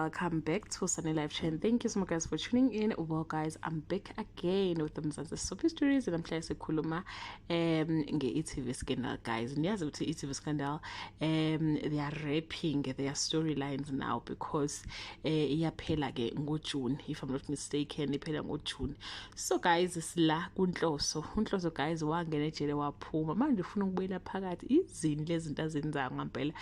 Welcome back to Sunny Live Channel. Thank you so much, guys, for tuning in. Well, guys, I'm back again with the Mzansi Soapy Stories, and namhlanje sikhuluma nge-e.tv Scandal, guys. Niyazi ukuthi e.tv Scandal, they are wrapping their storylines now because iyaphela ke ngoJune, if I'm not mistaken, iphela ngoJune. So guys, sila kuNhloso. UNhloso, guys, wangena ejele, waphuma, manje ufuna ukubuyela phakathi. Izini lezinto azenzayo ngempela?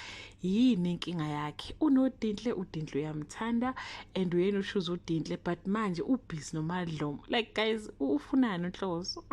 Yini inkinga yakhe? UnoDinhle, uDinhle uyamthanda and uyena ushuza uDinhle, but manje ubusy noMadlomo. Like, guys, ufunani uNhloso?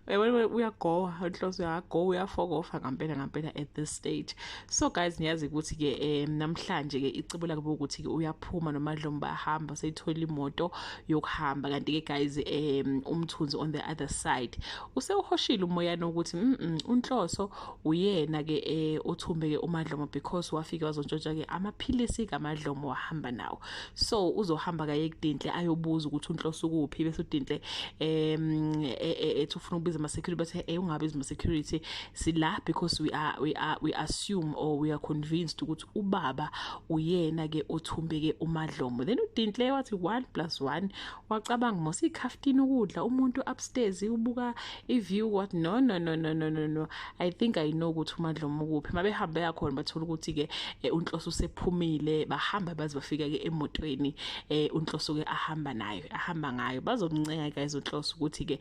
Uyabona, uyagowa uNhloso, uyagowa, uyafokofa ngampela ngampela at this stage. So guys, niyazi ukuthi-ke namhlanje-ke icebo lakhe ukuthi-ke uyaphuma noMadlomo, bahamba, seyithola imoto yokuhamba. Kanti-ke guys, uMthunzi on the other side usewuhoshile umoyana ukuthi uNhloso uyena-ke othumbe-ke uMadlomo, because wafike wazontshontsha-ke amaphilisi kaMadlomo, wahamba nawo. So uzohamba kaye kuDinhle ayobuza ukuthi uNhloso ukuphi, bese uDinhle ethi ufuna ukubiza ama-security, bathe ungabizi ama-security, sila because we assume or we are convinced ukuthi ubaba uyena-ke othumbe-ke uMadlomo. Then uDinhle wathi 1 plus 1, wacabanga mos ikhaftini ukudla umuntu upstairs ubuka i-view, wathi, "No, no, no, no, no, no, no, I think I know ukuthi uMadlomo ukuphi." Mabehambe yakhona, bathola ukuthi-ke uNhloso usephumile. Bahamba baze bafika-ke emotweni uNhloso-ke ahamba nayo, ahamba ngayo. Bazomncenga, guys, uNhloso ukuthi-ke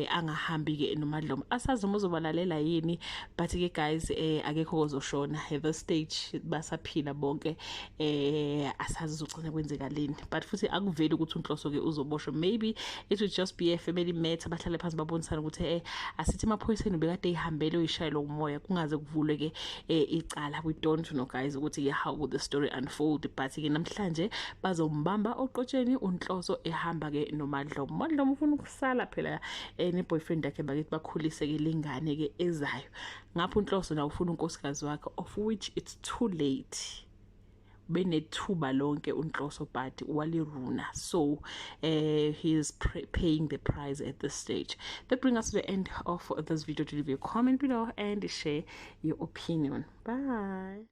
angahambi-ke noMadlomo. Asazi uma uzobalalela yini, but-ke guys, akekho kozoshona at this stage, basaphila bonke. Asazi uzogcina kwenzekaleni, but futhi akuveli ukuthi uNhloso-ke uzoboshwa. Maybe it will just be a family matter, bahlale phansi babonisane ukuthi asithi emaphoyiseni bekade eyihambele, uyishayela umoya, kungaze kuvulwe-ke icala. We don't know, guys, ukuthi-ke how will the story unfold, but-ke namhlanje bazombamba oqotsheni uNhloso ehamba-ke noMadlomo. Madlomo ufuna ukusala phela ne-boyfriend yakhe bakithi, bakhulise-ke lengane-ke ezayo. Ngapha uNhloso nawe ufuna unkosikazi wakhe, of which it's too late. Benethuba lonke uNhloso, but waliruna. So he is paying the price at this stage. That brings us to the end of this video. To leave your comment below and share your opinion. Bye.